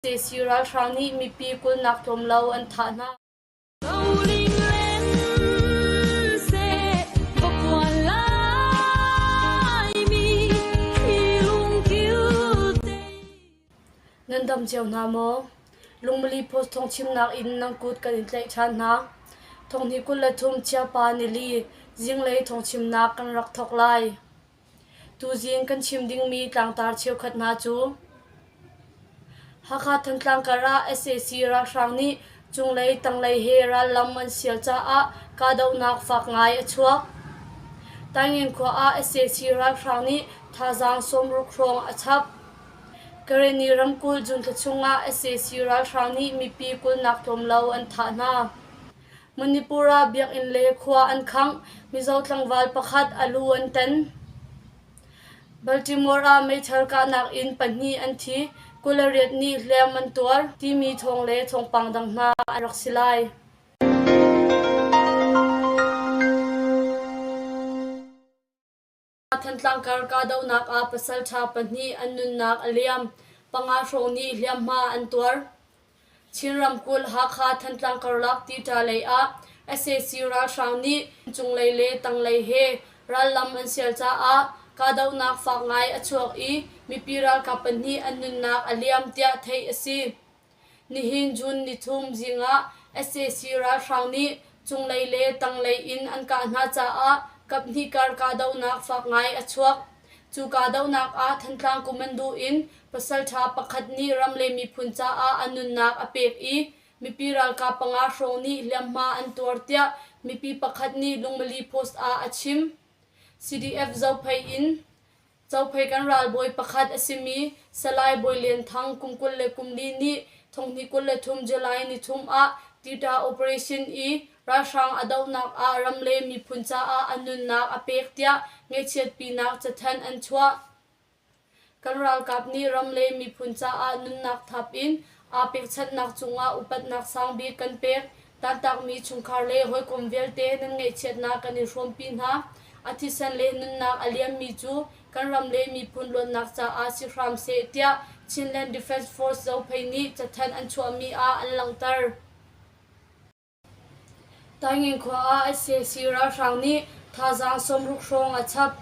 Sac ralhrang nih mipi kulnak tlawm lo an thah hna. Nan dam cio hna maw? Lungmali Post thawngchimnak in nan kut kan in tlaih ṭhan hna. Thonghni 23 Chiapa nili zinglei thawngchimnak kan rak thawk lai. Tuzing kan chim dingmi tlangtar cheukhat hna cu Hakha Thantlang kar ah sac ralhrang nih cunglei tanglei he rallam an sial caah kahdohnak fak ngai a chuak. Taingen khua ah sac ralhrang nih thazaang 60 hrawng a chap. Karenni ramkulh June thla chungah sac ralhrang nih mipi kulnak tlawm lo an thah hna. Manipur ah biakinn le khua an khangh. Mizo tlangval pakhat a lu an tan. Baltimore ah meithal kahnak in pahnih an thi, 28 nih hliam an tuar timi thawng le thawngpang dang hna an rak si lai. Thantlang kar kahdohnak ah pasalṭha pahnih an nunnak a liam, panga hrawng nih hliamhma an tuar. Chin ramkulh Hakha Thantlang karlak Tita lei ah sac ralhrang nih cunglei le tanglei he rallam an sial caah kahdohnak fak ngai a chuak i mipi ralkap pahnih an nunnak a liam tiah theih a si. Nihin June nithum zing ah sac ralhrang nih cunglei le tanglei in an kah hna caah kaphnih kar kahdohnak fak ngai a chuak. Cu kahdohnak ah Thantlang Kumandu in pasalṭha pakhat nih ram le miphun caah a nunnak a pek i mipi ralkap panga hrawng nih hliamhma an tuar tiah mipi pakhat nih Lungmali Post ah a chim. CDF Zophei in Zophei kan ralbawi pakhat a simi Salai Bawi Lian Thang kum 24 nih thonghnih 23 July nithum ah Tita Operation i ralhrang a dohnak ah ram le miphun caah a nunnak a pek tiah ngaihchiatpinak cathanh an chuah. Kan ralkap nih ram le miphun caah nunnak thap in aa pekchanhnak cungah upatnak sangbik kan pek. Tantakmi chungkhar le hawikom vialte nan ngaihchiatnak kan i hrawmpi hna. A thisen le nunnak a liammi cu kan ram le miphun luatnak caah si hram seh tiah Chinland Defence Force Zophei nih cathanh an chuahmi ah an langhter. Taingen khua ah sac ralhrang nih thazaang 60 hrawng a chap.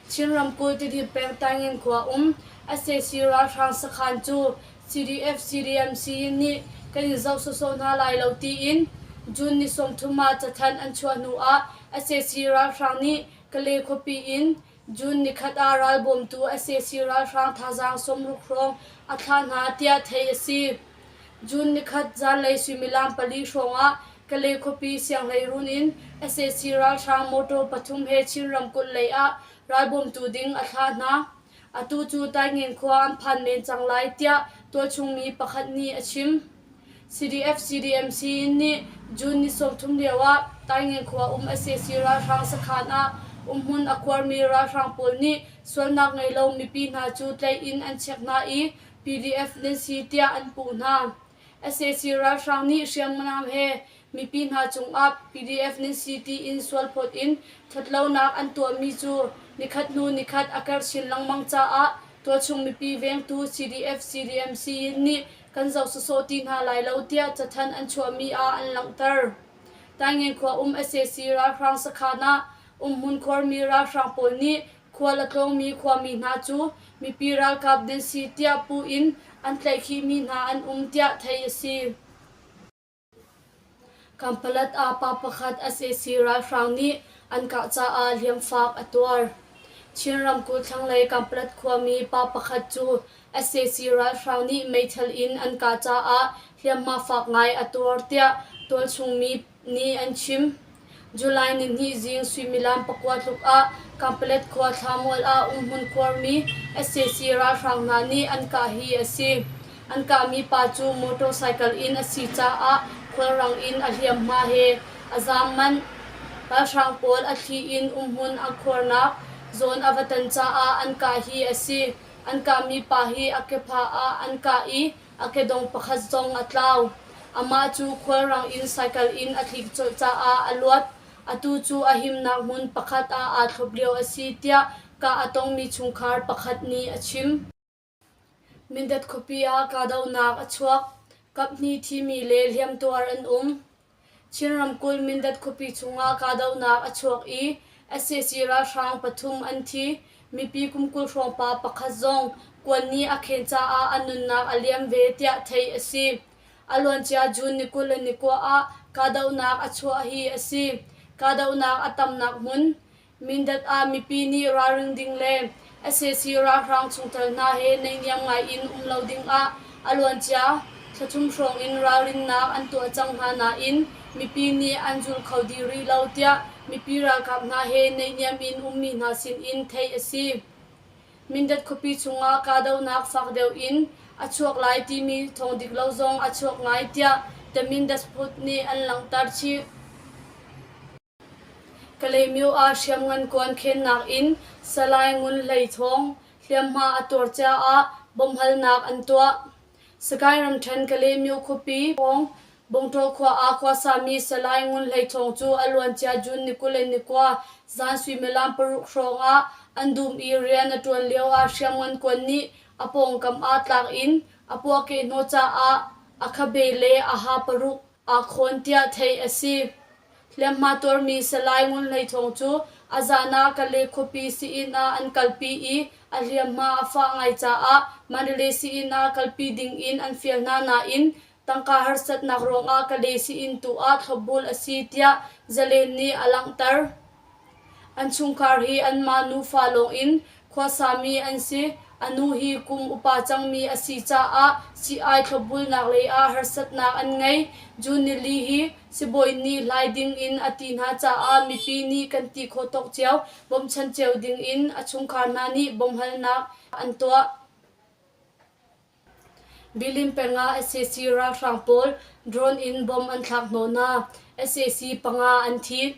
Chin ramkulh Tidip peng Taingen khua um sac ralhrang sakhan cu CDF CDMC nih kan in zoh sawsawh hna lai lo tiin June ni 30 ah cathanh an chuah hnu ah sac ralhrang nih Kale khuapi in June nikhat ah ralbawmtu sac ralhrang thazaang 60 hrawng a thlah hna tiah theih a si. June nikhat zanlei suimilam pali hrawng ah Kale khuapi sianghleiruun in sac ralhrang motor pathum he Chin ramkulh lei ah ralbawmtu ding a thlah hna. Atu cu Taingen khua an phan men cang lai tiah tualchung mi pakhat nih a chim. CDF-CDMC nih June ni 30 lio ah Taingen khua um sac ralhrang sakhan ah umhmun a khuarmi ralhrang pawl nih sualnak ngei lo mipi hna cu tlaih in an check hna i PDF nan si tiah an puh hna. Sac ralhrang nih hriamnam he mipi hna cungah PDF nan si tiin sualphawt in ṭhatlonak an tuahmi cu nikhat hnu nikhat a karh chin lengmang caah tualchung mipi vengtu CDF-CDMC nih kan zoh sawsawh ti hna lai lo tiah cathanh an chuahmi ah an langhter. Taingen khua um sac ralhrang sakhan ah umhmun khuarmi ralhrang pawl nih khual a tlawngmi khuami hna cu mipi ralkap nan si tiah puh in an tlaihkhihmi hna an um tiah theih a si. Kampalat ah pa pakhat sac ralhrang nih an kah caah hliamfak a tuar. Chin ramkulh thlanglei Kampalat khuami pa pakhat cu sac ralhrang nih meithal in an kah caah hliamhma fak ngai a tuar tiah tualchung mi nih an chim. July nihnih zing suimilam pakua tluk ah Kampalet khua Thlamual ah umhmun khuarmi sac ralhrang hna nih an kah hi a si. An kahmi pa cu motorcycle in a si caah khualrang in a hliamhma he a zaam manh. Ralhrang pawl a thli in umhmun an khuarnak zawn a va tan caah an kah hi a si. An kahmi pa hi a kephah ah an kah i a kedong pakhat zong a tlau. Amah cu khualrang in cycle in a tlik colh caah a luat. Atu cu a himnak hmun pakhat ah aa thlop lio a si tiah kah a tongmi chungkhar pakhat nih a chim. Mindat khuapi ah kahdohnak a chuak. Kaphnih thimi le hliamtuar an um. Chin ramkulh Mindat khuapi chungah kahdohnak a chuak i sac ralhrang pathum an thi. Mipi kum 20 hrawng pa pakhat zong kuan nih a khen caah a nunnak a liam ve tiah theih a si. A luancia June ni 29 ah kahdohnak a chuah hi a si. Kahdohnak a tamnak hmun Mindat ah mipi nih ralring ding le sac ralhrang chungtel hna he naihniam ngai in um lo ding ah a luancia thla thum hrawng in ralrinnak an tuah cang hna nain mipi nih an zul kho dih rih lo tiah mipi ralkap hna he naihniam in ummi hna sin in theih a si. Mindat khuapi chungah kahdohnak fak deuh in a chuak lai timi thawng dik lo zong a chuak ngai tiah The Mindat Post nih an langhter chih. Kalaymyo ah hriamngan kuan khennak in Salai Ngun Hlei Thawng hliamhma a tuar caah bawmhhalnak an tuah. Sagaing ramṭhen Kalaymyo khuapi pawng Bungṭaw khua ah khuasami Salai Ngun Hlei Thawng cu a luancia June ni 29 zan suimilam paruk hrawng ah an dum i rian a ṭuan lio ah hriamngan kuan nih a pawngkam ah tlak in a puahkeh hnawh caah a khabe le a ha paruk aa khawn tiah theih a si. Hliamhma tuarmi Salai Ngun Hlei Thawng cu a zan ah Kale khuapi sii-inn ah an kalpi i a hliamhma a fah ngai caah Mandalay sii-inn ah kalpi ding in an fial hna nain tangka harsatnak ruangah Kale sii-inn tu ah thlopbul a si tiah Zalen nih a langhter. An chungkhar hi anmah nufa lawngin khuasami an si. A nu hi kum upa cangmi a si caah sii-ai thlopbulnak lei ah harsatnak an ngei. June nili hi sibawi nih hlai ding in a ti hna caah mipi nih kan ti khawh tawk cio bawmchan cio ding in a chungkhar hna nih bawmhalnak an tuah. Bilin peng ah sac ralhrang pawl drone in bomb an thlak hnawh hna. Sac panga an thi.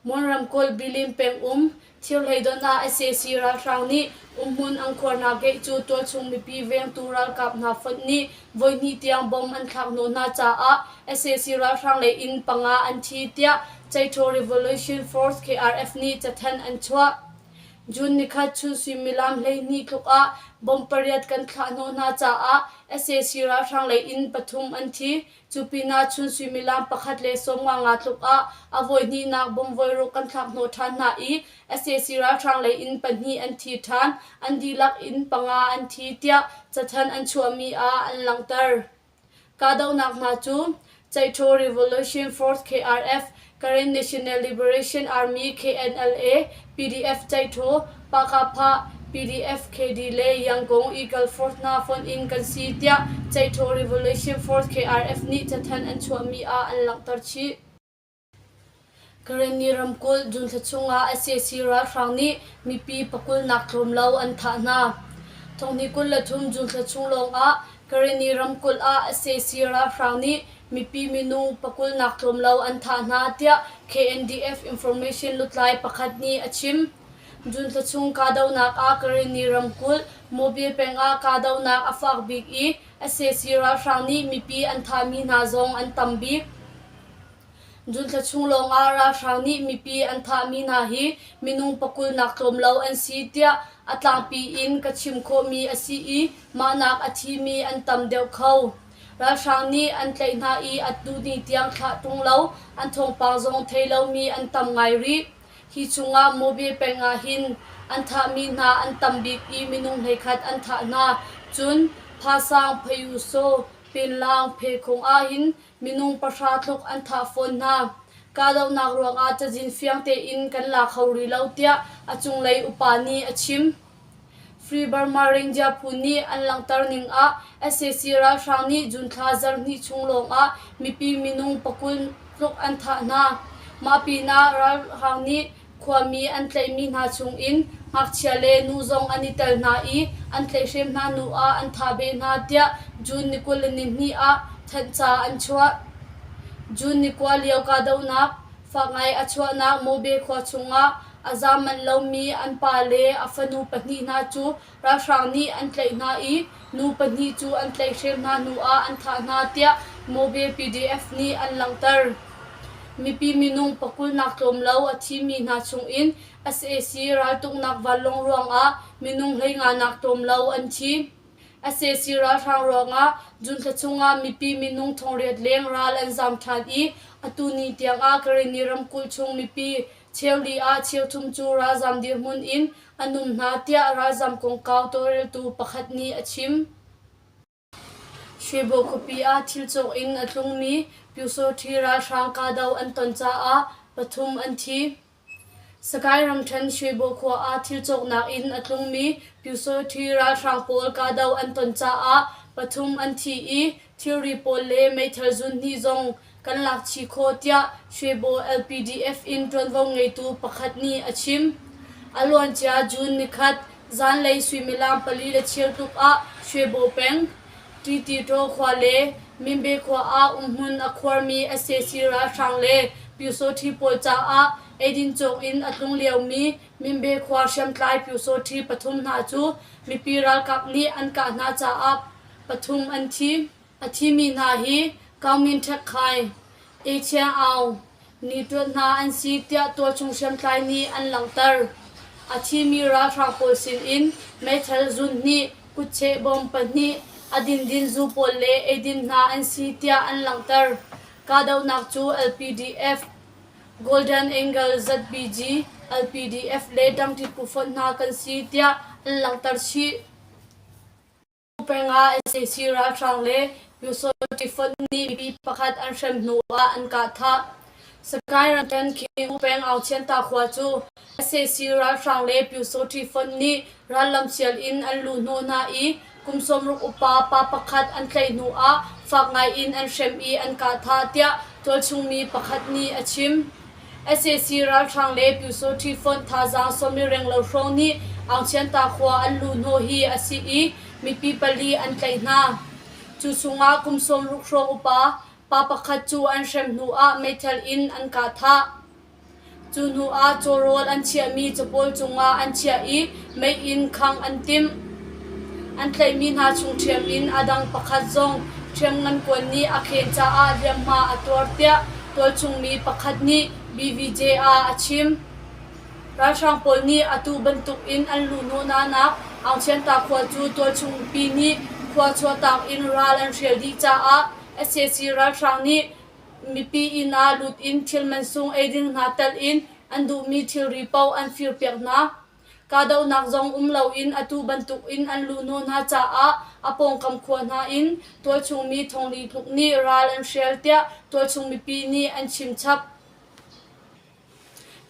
Mon ramkulh Bilin peng um Thirhleidon ah sac ralhrang nih umhmun an khuarnak gate cu tualchung mipi vengtu ralkap hna fonh nih voihnih tiang bomb an thlak hnawh hna caah sac ralhrang lei in panga an thi tiah Chaithaw Revolution Force KRF nih cathanh an chuah. June nikhat chun suimilam 12 tluk ah bomb pariat kan thlah hnawh hna caah sac ralhrang lei in pathum an thi. Cu pinah chun suimilam pakhat le sawmnga nga tluk ah a voihnihnak bomb voiruk kan thlak hnawh ṭhan hna i sac ralhrang lei in pahnih an thi ṭhan. An dihlak in panga an thi tiah cathanh an chuahmi ah an langhter. Kahdohnak hna cu Caihṭaw Revolution Force KRF, Karen National Liberation Army KNLA, PDF Caihṭaw, Pahkahphah, PDF KD le Yangon Eagle Force hna fonh in kan si tiah Caihṭaw Revolution Force KRF nih cathanh an chuahmi ah an langhter chih. Karenni ramkulh June thla chungah sac ralhrang nih mipi pakulnak tlawm lo an thah hna. Thonghnih 23 June thla chung lawngah Karenni ramkulh ah sac ralhrang nih mipi minung pakulnak tlawm lo an thah hna tiah KNDF information lutlai pakhat nih a chim. June thla chung kahdohnak ah Karenni ramkulh Mobile peng ah kahdohnak a fak bik i sac ralhrang nih mipi an thahmi hna zong an tam bik. June thla chung lawngah ralhrang nih mipi an thahmi hna hi minung pakulnak tlawm lo an si tiah a tlangpi in ka chim khawhmi a si i mahnak a thimi an tam deuh kho. Ralhrang nih an tlaih hna i atu ni tiang thlah ṭung lo, an thawngpang zong thei lomi an tam ngai rih. Hi chungah Mobile peng ah hin an thahmi hna an tam bik i minung 11 an thah hna. Cun Phasang, Phayusaw, Pinlang, Phekhung ahhin Minung pahra tluk an thah fawn hna. Kahdohnak ruangah cazin fiang tein kan la kho rih lo tiah a cunglei upa nih a chim. Free Burma Ranger phu nih an langhter ning ah sac ralhrang nih June thla zarhhnih chung lawngah mipi minung pakul tluk an thah hna. Mah pinah ralhrang nih Khuami an tlaihmi hna chungin ngakchia le nu zong an i tel hna i an tlaihhrem hna hnu ah an thah beh hna tiah June ni 22 ah thanhca an chuah. June ni kua lio kahdohnak fak ngai a chuahnak Mobe khua chungah a zaam manh lomi an pa le a fanu pahnih hna cu ralhrang nih an tlaih hna i nu pahnih cu an tlaihhrem hna hnu ah an thah hna tiah Mobe PDF nih an langhter. Mipi minung pakulnak tlawm lo a thimi hna chungin sac raltuknak vanlawng ruangah minung hleinganak tlawm lo an thi. Sac ralhrang ruangah June thla chungah mipi minung 800 leng ral an zaam ṭhan i atu ni tiangah Karenni ramkulh chung mipi cheuli ah cheuthum cu ralzaam dirhmun in an um hna tiah ralzaam kongkau tawlreltu pakhat nih a chim. Shwebo khuapi ah thil cawk in a tlungmi Pyusawṭhi ralhrang kahdoh an ton caah pathum an thi. Sagaing ramṭhen Shwebo khua ah thil cawknak in a tlungmi Pyusawṭhi ralhrang pawl kahdoh an ton caah pathum an thi i thilri pawl le meithal zun hnih zong kan lak chih khawh tiah Shwebo LPDF in ṭuanvo ngeitu pakhat nih a chim. A luancia June nikhat zanlei suimilam 4:15 tluk ah Shwebo peng, Ṭititaw khua le Mimbe khua ah umhmun a khuarmi sac ralhrang le Pyusawṭhi pawl caah eidin cawk in a tlung liomi Mimbe khua hriamtlai Pyusawṭhi pathum hna cu mipi ralkap nih an kah hna caah pathum an thi. A thimi hna hi Kaungmin Ṭhek Khai, E Chiang Aung, Ni Tuat hna an si tiah tualchung hriamtlai nih an langhter. A thimi ralhrang pawl sinin meithal zun hnih, kutcheh bom pahnih, a dindin zu pawl le eidin hna an si tiah an langhter. Kahdohnak cu LPDF, Golden Angle ZBG, LPDF le Dangṭi phufonh hna kan si tiah an langhter chih. Peng ah sac ralhrang le Pyusawṭi fonh nih mipi pakhat an hrem hnu ah an kah thah. Sagaing ramṭhen Khingu peng Aungchianta khua cu sac ralhrang le Pyusawṭi fonh nih rallam sial in an luh hnawh hna i kum 60 upa pa pakhat an tlaih hnu ah fak ngai in an hrem i an kah thah tiah tualchung mi pakhat nih a chim. Sac ralhrang le Pyusawṭhi fonh thazaang sawmi renglo hrawng nih Aungchianta khua an luhhnawh hi a si i mipi pali an tlaih hna. Cu chungah kum 60 hrawng upa pa pakhat cu an hrem hnu ah meithal in an kah thah. Cu hnu ah cawrawl an chiahmi capawl cungah an chiah i mei in khangh an timh. An tlaihmi hna chung ṭhiam in a dang pakhat zong hriamngan kuan nih a khen caah hliamhma a tuar tiah tualchung mi pakhat nih BVJ ah a chim. Ralhrang pawl nih atu bantuk in an luhhnawh hnanak Aungchianta khua cu tualchung mipi nih khua chuahtak in ral an hrial dih caah sac ralhrang nih mipi inn ah lut in thil mansung eiding hna telh in an duhmi thilri paoh an firpiak hna. Kahdohnak zong um loin atu bantukin an luhhnawh hna caah a pawngkam khua hna in tualchung mi thongli tluk nih ral an hrial tiah tualchung mipi nih an chim chap.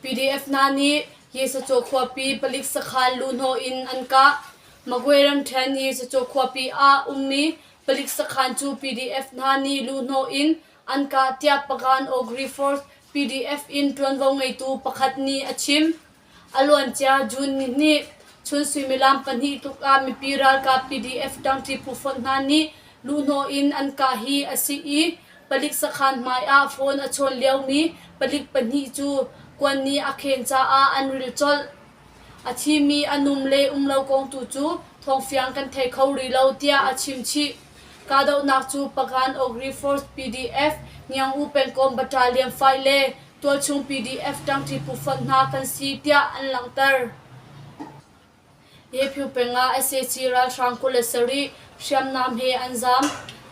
PDF hna nih Yesacaw khuapi palik sakhan luhhnawh in an kah. Magwe ramṭhen Yesacaw khuapi ah ummi palik sakhan cu PDF hna nih luhhnawh in an kah tiah Pagan Ogri Force PDF in ṭuanvo ngeitu pakhat nih a chim. A luancia June nihnih chun suimilam pahnih tluk ah mipi ralkap PDF ṭangṭi phu fonh hna nih luhhnawh in an kah hi a si i palik sakhan hmai ah phone a chawn liomi palik pahnih cu kuan nih a khen caah an ril colh. A thimi a num le um lo kong tu cu thawngfiang kan thei kho rih lo tiah a chim chih. Kahdohnak cu Pagan Ogri Force PDF, Ngiang-U pengkomh Battalion 5 le tualchung PDF ṭangṭi phu fonh hna kan si tiah an langhter. Yephyu peng ah sac ralhrang 27 hriamnam he an zaam.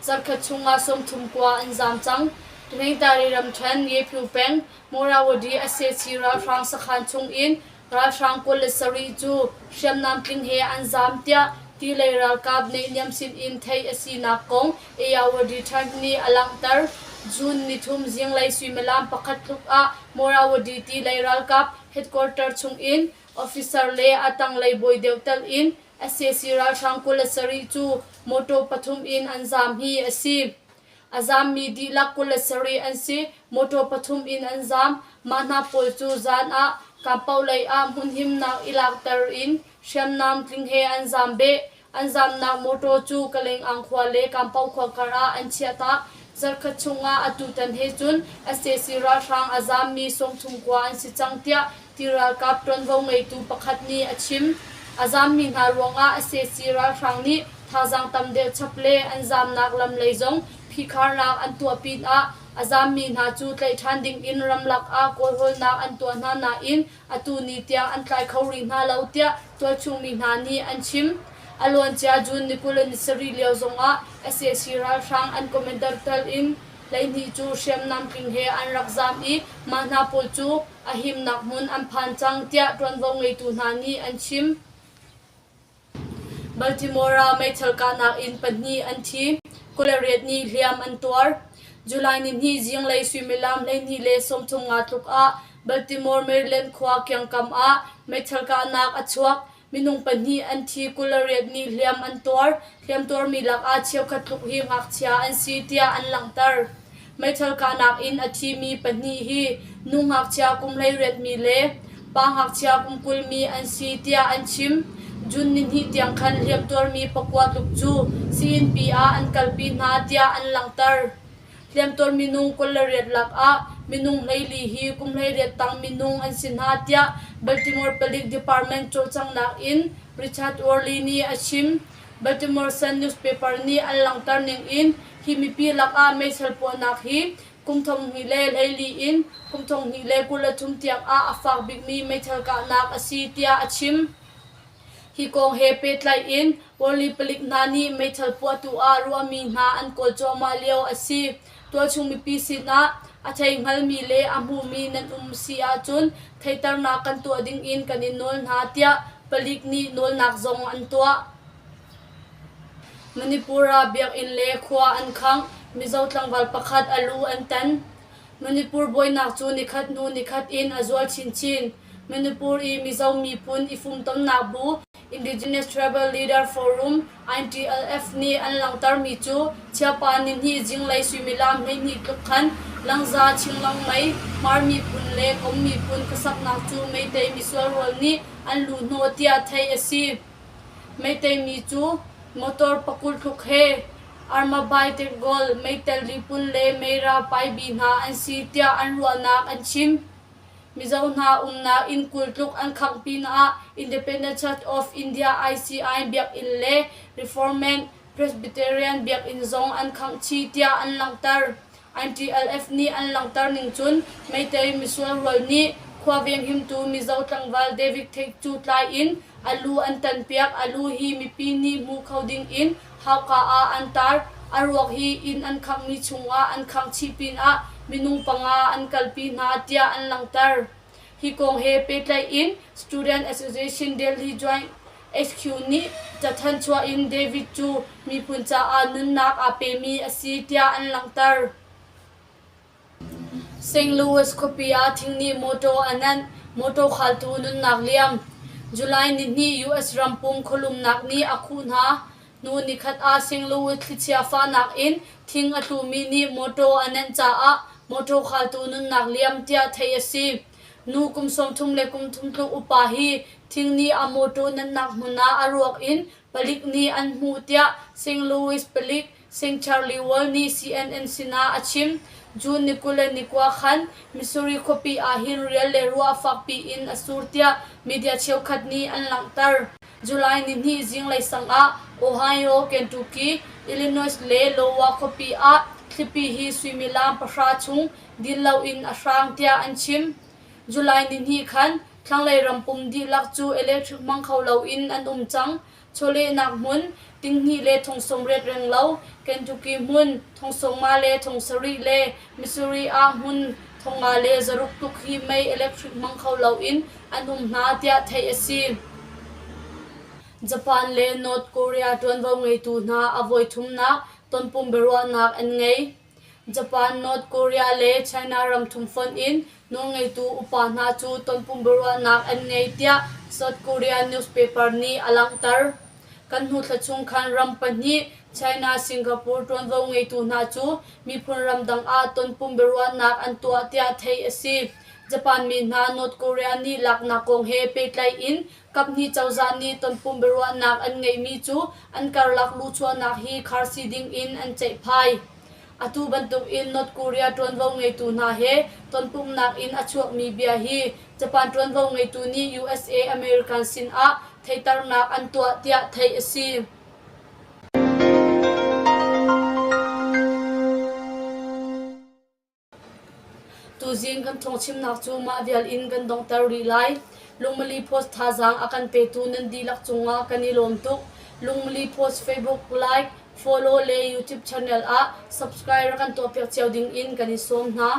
Zarkhat chung ah 30 kua an zaam cang. Taningtari ramṭhen Yephyu peng Morawadi sac ralhrang sakhan chung in Ralhrang 27 cu hriamnam tling he an zaam tiah ti lei ralkap naihniam sin in theih a sinak kong Ayeyarwady Times nih a langhter. June nithum zinglei suimilam pakhat tluk ah Morawadi ti lei ralkap headquarter chung in officer le a tanglei bawi deuh tel in sac ralhrang 27 cu motor pathum in an zaam hi a si. A zaammi dihlak 27 an si. Motor pathum in an zaam. Mah hna pawl cu zan ah Kampau lei ah hmunhimnak i lakter in hriamnam tling he an zaam beh. An zaamnak motor cu Kalengang khua le Kampau khua kar ah an chiahtak. Zarkhat chungah atutan he cun sac ralhrang a zaammi 30 kua an si cang tiah ti ralkap ṭuanvo ngeitu pakhat nih a chim. A zaammi hna ruangah sac ralhrang nih thazaang tam deuh chap le an zaamnak lam lei zong phikharnak an tuah pinah a zaammi hna cu tlaih ṭhan dingin ramlak ah kawlhawlnak an tuah hna nain atu ni tiang an tlai kho rih hna lo tiah tualchung mi hna nih an chim. A luancia June ni 27 lio zongah sac ralhrang an commander tel in 12 cu hriamnam tling he an rak zaam i mah hna pawl cu a himnak hmun an phan cang tiah ṭuanvo ngeitu hna nih an chim. Baltimore ah meithal kahnak in pahnih an thi, 28 nih hliam an tuar. July nihnih zinglei suimilam 12:35 tluk ah Baltimore, Maryland khua kiangkam ah meithal kahnak a chuak. Minung pahnih an thi, 28 nih hliam an tuar. Hliamtuarmi lakah cheukhat tluk hi ngakchia an si tiah an langhter. Meithal kahnak in a thimi pahnih hi nu ngakchia kum 18 mi le pa ngakchia kum 20 mi an si tiah an chim. June nihnih tiang khan hliamtuarmi pakua tluk cu sii-innpi ah an kalpi hna tiah an langhter. Hliamtuar minung 28 lakah minung 14 hi kum 18 tang minung an si hna tiah Baltimore Palik Department cawlcanghnak in Richard Worley nih a chim. Baltimore Sun newspaper nih an langhter ning in hi mipi lakah meithal puahnak hi kum 2014 in kum 2023 tiang ah a fak bikmi meithal kahnak a si tiah a chim. Hi kong he pehtlai in Worley palik hna nih meithal puahtu ah ruahmi hna an kawl cuahmah lio a si. Tualchung mipi sinah a thei hngalmi le a hmumi nan um si ahcun theihternak kan tuah ding in kan in nawl hna tiah palik nih nawlnak zong an tuah. Manipur ah biakinn le khua an khangh, Mizo tlangval pakhat a lu an tan. Manipur buainak cu nikhat hnu nikhat in a zual chinchin. Manipur i Mizo miphun i fumtomnak bu Indigenous Tribal Leader Forum INTLF nih an langhtermi cu Chiapa nihnih zinglei suimilam 12 tluk khan Langza Chinglang mei Hmar miphun le Kom miphun khuasaknak cu Meitei misual rual nih an luhhnawh tiah theih a si. Meitei mi cu motor pakul tluk he Armabai Tekgol, Meitel Ripun le Meira Paibi hna an si tiah an ruahnak an chim. Mizo hna umnak inn 20 tluk an khangh pinah Independent Church of India ICI biakinn le Reformed Presbyterian biakinn zong an khangh chih tiah an langhter. NTLF nih an langhter ning cun Meitei misual rual nih khua venghimtu Mizo tlangval David Thek cu tlai in a lu an tanpiak. A lu hi mipi nih hmu kho ding in hauka ah an tar. A ruak hi inn an khanghmi chungah an khangh chih pinah minung panga an kalpi hna tiah an langhter. Hi kong he pehtlaih in Student Association Delhi Joint HQ nih cathanh chuah in David cu miphun caah nunnak aa pemi a si tiah an langhter. St. Louis khuapi ah thing nih mawtaw a nanh, mawtaw khaltu nunnak liam. July nihnih US rampum khualumnak nih a khuh hna. Hnu nikhat ah St. Louis thlichia fahnak in thing a tlumi nih mawtaw a nenh caah mawtaw khaltu nunnak liam tiah theih a si. Nu kum 30 le kum thum tluk upa hi thing nih a mawtaw nenhnak hmun ah a ruak in palik nih an hmuh tiah St. Louis palik St. Charlie Wall nih CNN sinah a chim. June ni 29 khan Missouri khuapi ah hin rial le ruah fakpi in a sur tiah media cheukhat nih an langhter. July nihnih zinglei sang ah Ohio, Kentucky, Illinois le Iowa khuapi ah thlipi hi suimilam pahra chung din loin a hrang tiah an chim. July nihnih khan thlanglei rampum dihlak cu electric hmang kho loin an um cang. Chawlehnak hmun tinghnih le thong 80 renglo, Kentucky hmun thong sawmnga le thong sarih le Missouri ah hmun thong nga le zaruk tluk hi mei electric hmang kho loin an um hna tiah theih a si. Japan le North Korea ṭuanvo ngeitu hna a voithumnak tonpum biaruahnak an ngei. Japan, North Korea le China ramthum fonh in nawlngeitu upa hna cu tonpum biaruahnak an ngei tiah South Korea newspaper nih a langhter. Kan hnu thla chung khan ram pahnih China, Singapore ṭuanvo ngeitu hna cu miphun ramdang ah tonpum biaruahnak an tuah tiah theih a si. Japan mi hna North Korea nih laknak kong he pehtlaih in kaphnih cozah nih tonpum biaruahnak an ngeihmi cu an karlak luhchuahnak hi khar si ding in an ceihphai. Atu bantuk in North Korea ṭuanvo ngeitu hna he tonpumnak in a chuakmi bia hi Japan ṭuanvo ngeitu nih USA American sin ah theihternak an tuah tiah theih a si. Tuzing kan thawngchimnak cu mah vial in kan donghter rih lai. Lungmali Post thazaang a kan petu nan dihlak cungah kan i lawm tuk. Lungmili Post Facebook like, follow le YouTube channel ah subscribe rak kan tuahpiak cio ding in kan in sawm hna.